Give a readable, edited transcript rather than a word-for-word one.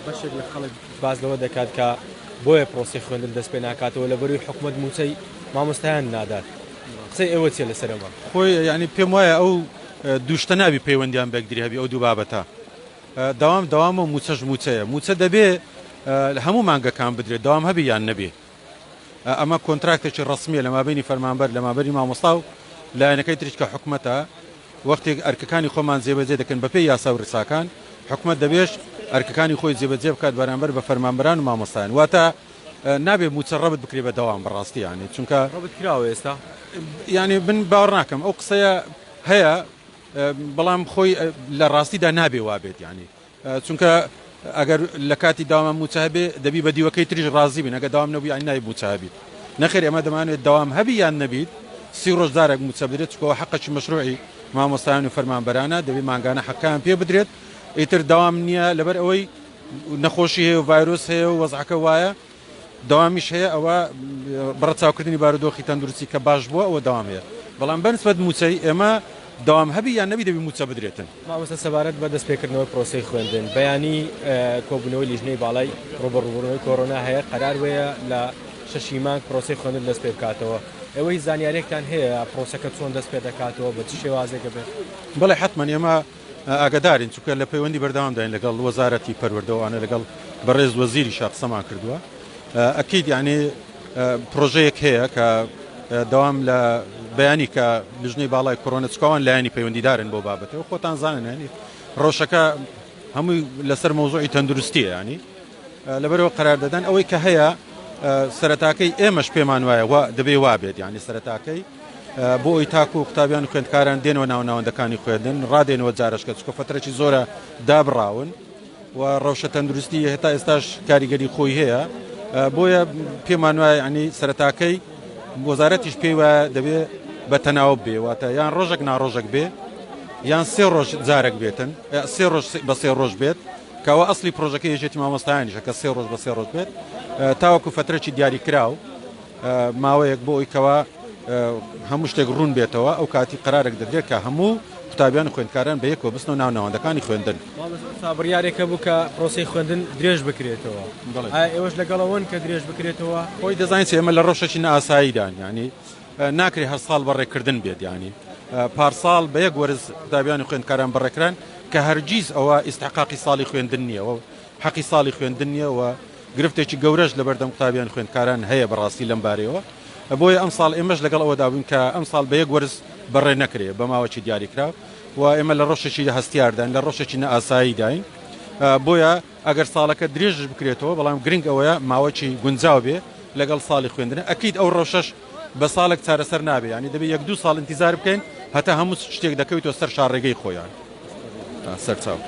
بەشێک لە خەڵک باس لەوە دەکات کە بۆیە پرۆسەی خوێندن دەست پێ ناکاتەوە لەبەروی حکومەت مووچەی مامۆستایان نادات. قسەی ئێوە چیە لەسەر ئەمە؟ خۆی یانی پێم وایە ئەو دوو شتە نابی پەیوەندیان بە یەکتری هەبی ئەو دوو بابەتە. دەوام دەوامە و مووچەش مووچەیە. مووچە دەبێ هەموو مانگەکان بدرێت دەوام هەبی یان نەبێ. ئەمە کۆنتراکتێکی ڕەسمییە لە مابەینی فەرمانبەر، لە مابەینی مامۆستا و لایەنەکەی تریش کە حکومەتە. وەختێک ئەرکەکانی خۆمان جێبەجێ دەکەین بەپێی یاسا و ڕیساکان، حکومەت دەبێش ئەرکەکانی خۆی جێبەجێ بکات بەرامبەر بە فەرمانبەران و مامۆستایان. واتە نابێ مووچە ڕەبت بکرێ بە دەوام بەڕاستی یانی چونکە. ڕەبت کراوە ئێستا؟ یانی من باوەڕ ناکەم ئەو قسەیە هەیە بەڵام خۆی لە ڕاستیدا نابێ وابێت یانی چونکە ئەگەر لە کاتی داوامان مووچە هەبێ دەبی بە دیوەکەی تریش ڕازی بین ئەگەر داوام نەبوو یانی نابی مووچە هەبیت نەخێر ئێمە دەمانەوێت دەوام هەبی یان نەبیت 30 ڕۆژ جارێک مووچە بدرێت چونکە ئەوە حەقێکی مەشروعی مامۆستایان و فەرمانبەرانە دەبی مانگانە حەقیان پێ بدرێت ئیتر دەوام نییە لەبەر ئەوەی نەخۆشی هەیە و ڤایرۆس هەیە و وەزعەکە وایە دەوامیش هەیە ئەوە بە ڕەچاوکردنی بارودۆخی تەندروستی کە باش بووە ئەوە دەوام هەیە بەڵام بەنسبەت مووچەی ئێمە دەوام هەبی یان نەبی دەبی مووچە بدرێتن. مامۆستا سەبارەت بە دەستپێکردنەوەی پرۆسەی خوێندن بەیانی کۆبوونەوەی لیژنەی باڵای ڕووبەڕووبوونەوەی کۆرۆنا هەیە قەرار وەیە لە شەشی مانگ پرۆسەی خوێندن دەست پێبکاتەوە ئێوە هیچ زانیاریەکتان هەیە پرۆسەکە چۆن دەست پێدەکاتەوە بە چ شێوازێک ئەبێت؟ بەڵێ حەتمەن ئێمە ئاگادارین چونکە لە پەیوەندی بەردەوامداین لەگەڵ وەزارەتی پەروەردە و ئەوانە لەگەڵ بەڕێز وەزیریشا قسەمان کردووە ئەکید یعنی پرۆژەیەک هەیە کە دەوام لە بەیانی کە لژنەی باڵای کۆرۆنە چکاوان لایەنی پەیوەندیدارن بۆ بابەتەوە خۆتان زانن ینی ڕەوشەکە هەمووی لەسەر مەوزوعی تەندروستیە ینی لەبەرەوە قەرار دەدەن ئەوەی کە هەیە سەرەتاکەی ئێمەش پێمان وایە وا دەبێ وابێت یعنی سەرەتاکەی بۆ ئەوی تاکو قوتابیان و خوێندکاران دێنەوە ناو ناوەندەکانی خوێندن ڕادێنەوە جارشکە چکە فترەی زۆرە دابڕاون و ڕەوشە تەندروستی هێتا ئێستاش کاریگەری خۆی هەیە بۆیە پێمان وایە ینی سەرەتاکەی وەزارەتیش پێی وایە دەبێ بە تەناوب بێ واتە یان ڕۆژێک ناڕۆژێک بێ یان سێ ڕۆژ جارێک بێتن سێ ڕۆژ بە سێ ڕۆژ بێت کەەوە ئەسلی پرۆژەکە یەکێتی مامۆستایانیشە کە سێ ڕۆژ بە سێ ڕۆژ بێت تاوەکو فترەی دیاریکراو ماوەیەک بۆ ئەوی کەوا هەموو شتێک ڕوون بێتەوە ئەو کاتی قەرارێک دەدرێت کە هەموو قوتابیان و خوێندکاران بە یەکەوە بچنەوە ناو ناوەندەکانی خوێندن. مامۆستا بڕیارێک هەبوو کە پرۆسەی خوێندن درێژ بکرێتەوە، ئایا ئێوەش لەگەڵ ئەوەن کە درێژ بکرێتەوە؟ خۆی دەزانیت ئێمە لە ڕەوشێکی نائاساییدان، یانی ناکرێت هەر ساڵ بەڕێکردن بێت، یانی پارساڵ بە یەک وەرز قوتابیان و خوێندکاران بەڕێکران کە هەرگیز ئەوە ئیستحقاقی ساڵی خوێندن نییە و حەقی ساڵی خوێندن نییە و گرفتێکی گەورەش لەبەردەم قوتابیان خوێندکاران هەیە بەڕاستی لەم بارەیەوە، بۆیە ئەمساڵ ئێمەش لەگەڵ ئەوەدا بووین کە ئەمساڵ بە یەک وەرز بەڕێ نەکرێ بە ماوەکی دیاریکراو و ئێمە لە ڕەوشێکی هەستیارداین لە ڕەوشێکی نائاساییداین بۆیە ئەگەر ساڵەکە درێژش بکرێتەوە بەڵام گرنگ ئەوەیە ماوەکی گونجاو بێ لەگەڵ ساڵی خوێندنە ئەکید ئەو ڕەوشەش بە ساڵێک چارەسەر نابێ یانی دەبێ یەک دوو ساڵ ئینتیزار بکەین هەتا هەموو شتێک دەکەویتەوە سەر شاڕێگەی خۆیان سەرچاو.